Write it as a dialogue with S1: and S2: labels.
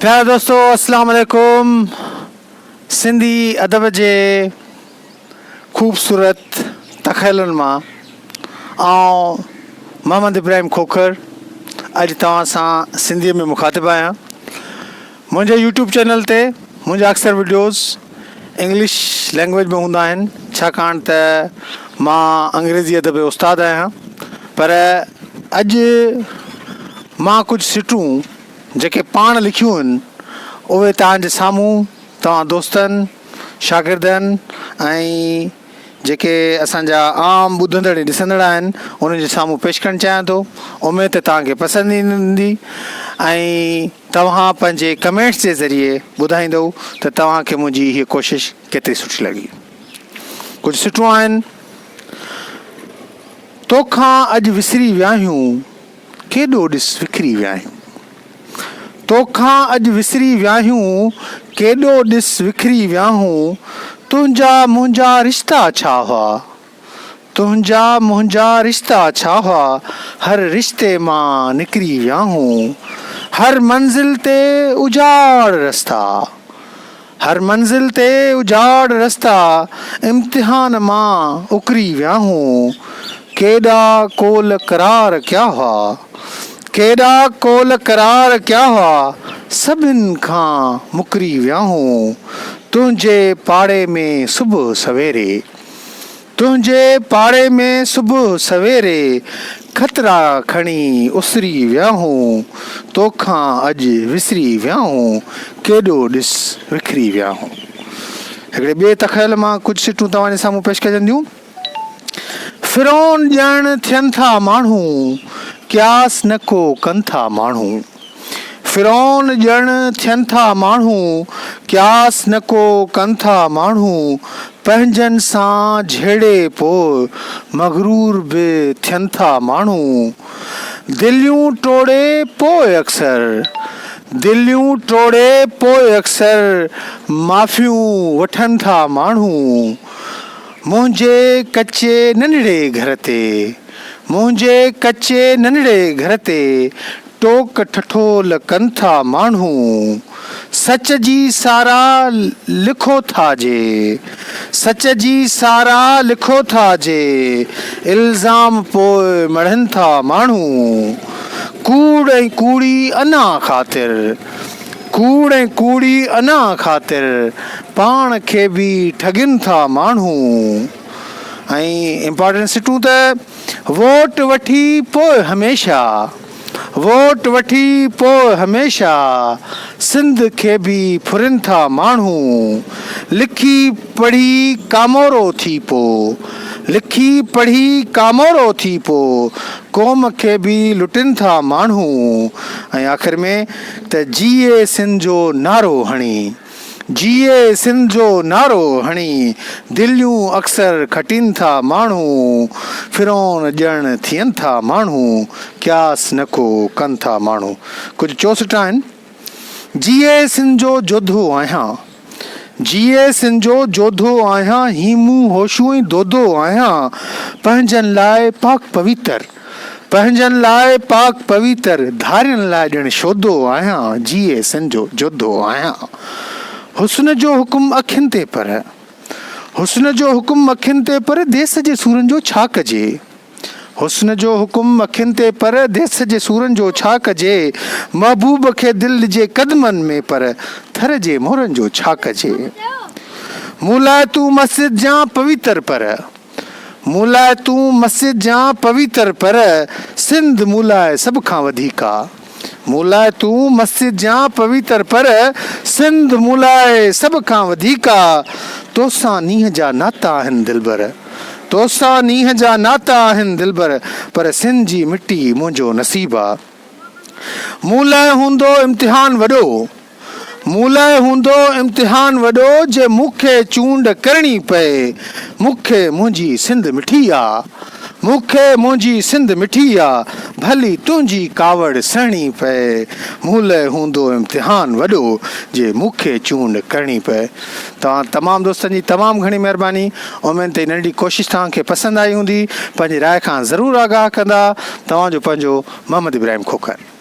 S1: پيارا دوستو اسلام عليڪم سنڌي ادب جي خوبصورت تخيلن مان آئون محمد ابراهيم کوکر اڄ توهان سان سنڌي ۾ مخاطب آهيان منهنجي يوٽيوب چينل تي منهنجا اڪثر وڊيوز انگلش لينگويج ۾ هوندا آهن ڇاڪاڻ ته مان انگريزي ادب جو استاد آهيان پر اڄ مان ڪجهه سٽون جيڪي پاڻ لکيون آهن اهي توهان جي سامهون توهان دوستن شاگردن ۽ جيڪي اسان جا عام ٻڌندڙ ۽ ڏسندڙ آهن انهن جي سامهون پيش ڪرڻ چاهيان ٿو اميد ته توهان کي پسند ايندي ۽ توهان پنهنجي ڪمينٽس جي ذريعي ٻڌائيندؤ ته توهان کي منهنجي هيء ڪوشش ڪيتري سٺي لڳي. ڪجهه سٽون آهن. توکان اڄ وسري ويا آهيون، ڪيڏو ڏس وکري ويا آهيون. توکان اڄ وسري ويا آهيون، ڪيڏو ڏس وکري ويا آهون، تنهنجا منهنجا رشتا ڇا هئا. تنهنجا منهنجا رشتا ڇا هئا، هر رشتي مان نڪري ويا هون، هر منزل تي اجاڙ رستا، هر منزل تي اجاڙ رستا، امتحان مان اڪري ويا هون، ڪيڏا قول قرار ڪيا هئا، ڪيڏا قول قرار ڪيا هئا، سڀن کان مڪري ويا هون، تنهنجي پاڙي ۾ صبح سويري. تنهنجي پاڙي ۾ صبح سويري خطرا کڻي اسري ويا هون توکان اڄ وسري ويا هون ڪيڏو ڏس وکري ويا هون. هڪڙي ٻئي تخيل مان ڪجهه سٽون توهان جي سامهون پيش ڪجن ٿيون. فرعون ڄڻ ٿين ٿا ماڻهو قياس نه ڪو ڪن ٿا ماڻهو. فرعون ڄڻ ٿين ٿا ماڻهو، قياس نه ڪو ڪن ٿا ماڻهو، پنهنجن سان جهيڙي پوء مغرور به ٿين ٿا ماڻهو، دليون ٽوڙي پوء اڪثر، دليون ٽوڙي پوء اڪثر معافيون وٺن ٿا ماڻهو، منهنجي ڪچي ننڍڙي گهر تي، منهنجي ڪچي ننڍڙي گهر تي ٽوڪ ٺٺول ڪن ٿا ماڻهو، سچ جي ساراهه لکو ٿا جي، سچ جي ساراهه لکو ٿا جي، الزام پوء مڙهن ٿا ماڻهو، ڪوڙ ۽ ڪوڙي انا خاطر، ڪوڙ ۽ ڪوڙي انا خاطر، پاڻ کي به ٺڳين ٿا ماڻهو. ۽ امپارٽنٽ سٽون ته. ووٽ وٺي پوء هميشه ووٽ وٺي پوء هميشه سنڌ کي به ڦرين ٿا ماڻهو لکي پڙهي ڪامورو ٿي پو لکي پڙهي ڪامورو ٿي پو قوم کي به لٽين ٿا ماڻهو ۽ آخر ۾ ته جيئي سنڌ جو نعرو هڻي. جيئي سنڌ جو نعرو هڻي دليون اڪثر کٽين ٿا ماڻهو، فرعون ڄڻ ٿين ٿا ماڻهو، قياس نه ڪو ڪن ٿا ماڻهو. ڪجهه چوسٽ آهن. جيئي سنڌ جو جوڌو آهيان، جيئي سنڌ جو جوڌو آهيان، هيمون هوشو ۽ دودو آهيان، پنهنجن لاء پاڪ پويتر. پنهنجن لاء پاڪ پويتر، ڌارين لاء ڄڻ شودو آهيان، جيئي سن جو جوڌو آهيان. حسن جو حڪم اکين تي پر، حسن جو حڪم اکين تي پر، ديس جي سورن جو ڇا ڪجي؟ حسن جو حڪم اکين تي پر، ديس جي سورن جو ڇا ڪجي؟ محبوب کي دل ڏجي قدمن ۾ پر، ٿر جي مورن جو ڇا ڪجي؟ مون لاء تون مسجد جان پويتر پر. مون لاء تون مسجد جان پويتر پر سنڌ مون لاء سڀ کان وڌيڪ آ. مون لاء تون مسجد جان پويتر پر سنڌ مون لاء سڀ کان وڌيڪ آ. توسان نينهن جا ناتا آهن دلبر توسان نينهن جا ناتا آهن دلبر پر سنڌ جي مٽي منهنجو نصيب آ. مون لاء هوندو امتحان وڏو. مون لاء هوندو امتحان وڏو جي مون کي چونڊ ڪرڻي پئي مون کي منهنجي سنڌ مٺي آ مون کي منهنجي سنڌ مٺي آ ڀلي تنهنجي ڪاوڙ سهڻي پئي مون لئه هوندو امتحان وڏو جي مون کي چونڊ ڪرڻي پئي توهان تمام دوستن جي تمام گهڻي مهرباني اميد ته هي ننڍڙي ڪوشش توهان کي پسند آئي هوندي پنهنجي راء کان ضرور آگاهه ڪندا توهان جو پنهنجو محمد ابراهيم کوکر.